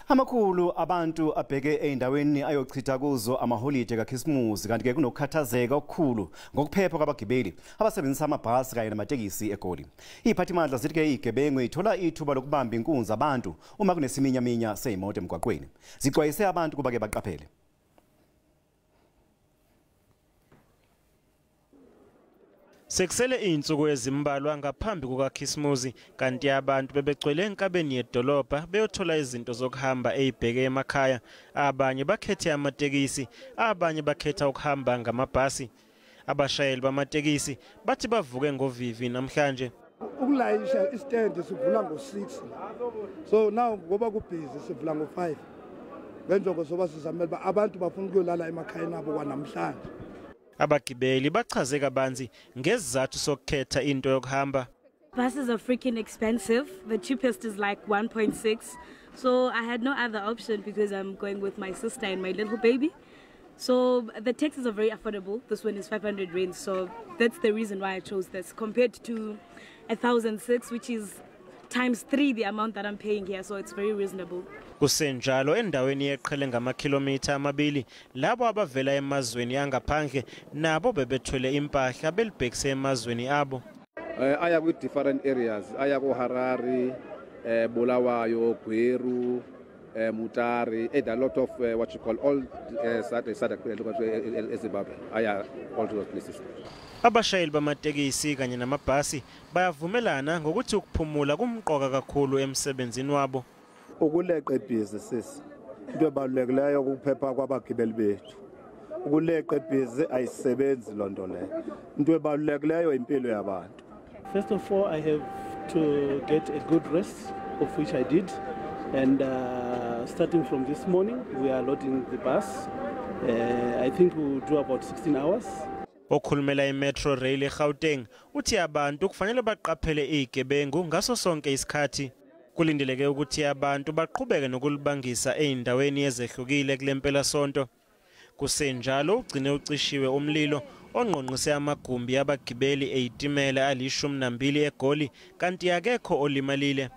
Amakhulu abantu abheke ey'ndaweni ayochitha kuzo amaholide kaKhisimusi, kanti-ke kunokukhathazeka okukhulu ngokuphepha kwabagibeli abasebenzisa amabhasi kanye namatekisi eGoli. Iy'phathimandla zithi-ke iy'gebengu y'thola ithuba lokubamba inkunzi abantu uma kunesiminyaminya sey'moto emgwaqweni. Zixwayise abantu kuba-ke baqaphele. Sekusele iy'nsuku ezimbalwa ngaphambi kukaKhisimusi, kanti abantu bebegcwele enkabeni yedolobha beyothola izinto zokuhamba ey'bheke emakhaya. Abanye bakhethe amatekisi, abanye bakhetha ukuhamba ngamabhasi. Abashayeli bamatekisi bathi bavuke ngovivi namhlanje. Ukulayisha isitendi sivula ngo-6, so now ngoba kubhizi sivula ngo-5 ngenjongo zoba sizamele uba abantu bafuna ukuyolala emakhayeni abo kwanamhlanje. Abagibeli bachaze kabanzi ngesizathu sokukhetha into yokuhamba. Buses are freaking expensive. The cheapest is like 1.6. So I had no other option because I'm going with my sister and my little baby. So the taxis are very affordable. This one is 500 rand. So that's the reason why I chose this compared to 1,006, which is times 3 the amount that I'm paying here. So it's very reasonable. Kusenjalo endaweni yeqhele ngamakhilomitha 2, labo abavela emazweni angaphandle nabo bebethwele impahla belibhekise emazweni abo. Aya kwi-different areas, aya ko-Harare, Bulawayo, Gweru, Mutare, and a lot of what you call all SADC, Zimbabwe, aya all those places. Abashayeli bamatekisi kanye namabhasi bayavumelana ngokuthi ukuphumula kumqoka kakhulu emsebenzini wabo. Ukuleqa ibhizi sisi into ebalulekileyo ukuphepha kwabagibeli bethu. Ukuleqa ibhizi ayisebenzi loo nto leyo. Into ebalulekileyo impilo yabantu. First of all, I have to get a good rest, of which I did. And starting from this morning, we are loading the bus. I think we will do about 16 hours. Okhulumela iMetro Rail eGauteng uthi abantu kufanele baqaphele izigebengu ngaso sonke isikhathi. Kulindeleke ukuthi abantu baqhubeke nokulibangisa ey'ndaweni ezehlukile kule mpelasonto. Kusenjalo ugcine ucishiwe umlilo ongqongqise amagumbi abagibeli eyitimela ali-12 eGoli, kanti akekho olimalile.